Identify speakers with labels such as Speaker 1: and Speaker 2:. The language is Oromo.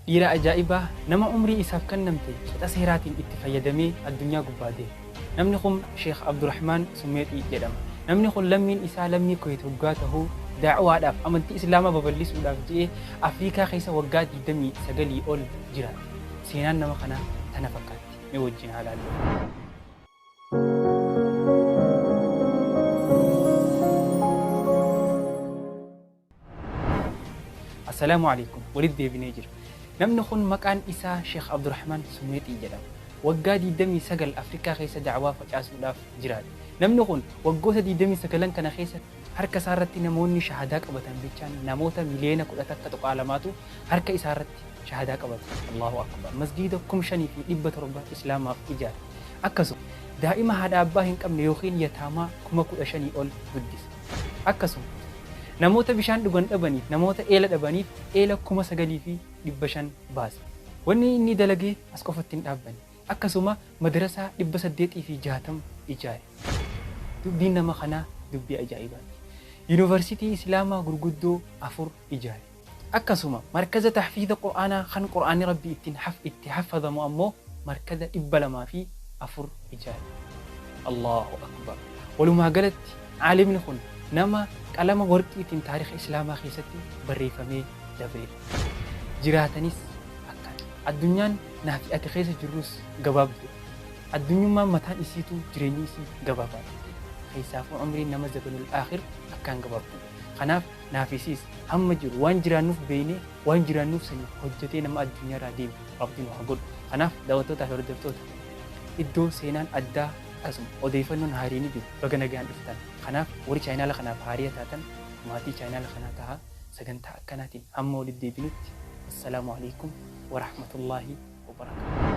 Speaker 1: Dhiira ajaa'ibaa nama umrii isaaf kennamte qixa seeraatiin itti fayyadamee addunyaa gubbaa deeme. Namni kun Sheekh Abdurrahmaan Summeexii jedhama. Namni kun lammiin isaa lammii Kuweet hoggaa tahu, da'waadhaaf, amantii Islaamaa babal'isuudhaaf je'ee Afriikaa keessa waggaa 29 ol jiraate. Seenaan nama kanaa tana fakkaatti. Mee wajjin haa laallu. Assalaamu Aleykum walitti deebinee jira. Namni kun maqaan isaa Sheekh Abdurrahmaan Sumeexii jedhama. Waggaa 29 Afrikaa keessa da'waa facaasuudhaaf jiraate. Namni kun waggoota 29n kana keessa harka isaarratti namoonni shahadaa qabatan bichaan namoota miliyoona 11.2tu harka isaarratti shahadaa qabate. Allahu Akbar. Masgiida 5700 Islaamaaf ijaare. Akkasuma daa'ima haadha abbaa hin qabne ykn yataamaa 15,000 ol guddise. Akkasuma namoota bishaan dhugan dhabaniif, namoota eela dhabaniif eela 9500 baase. Wanni inni dalage as qofatti hin dhaabbanne. Akkasuma madrasaa 860 ijaare. Dubbiin nama kanaa dubbii ajaa'ibaati. Yuunivarsiitii Islaamaa gurguddoo 4 ijaare. Akkasuma markaza tahfiiza Qur'aanaa kan Qur'aanni Rabbii ittiin itti haffadamu ammoo markaza 204 ijaare. Allaahu Akbar! Walumaa galatti aalimni kun nama qalama warqiitiin taarikha Islaamaa keessatti barreeffamee dabreedha. Jiraatanis akkana. Addunyaan naa fi ati keessa jirrus gabaabduudha. Addunyummaan mataan isiituu jireenyi isii gabaabaadha. Keessaafuu umriin nama zabanul aakhir akkaan gabaabduudha. Kanaaf naa fi siis hamma jiru waan jiraannuuf beeynee waan jiraannuuf saniif hojjatee nama addunyaarraa deemu Rabbi nu haa godhu. Kanaaf daawwattootaa fi hordoftoota iddoo seenaan addaa akkasuma odeeyfannoon haariyni jiru baga nagayaan dhuftan. Kanaaf warri chaayinaala kanaaf haariya taatan maatii chaayinaala kanaa tahaa sagantaa akkanaatiin hamma walitti deebinutti Assalaamu Aleeykum Warahmatullaahi Wabarakaatuh.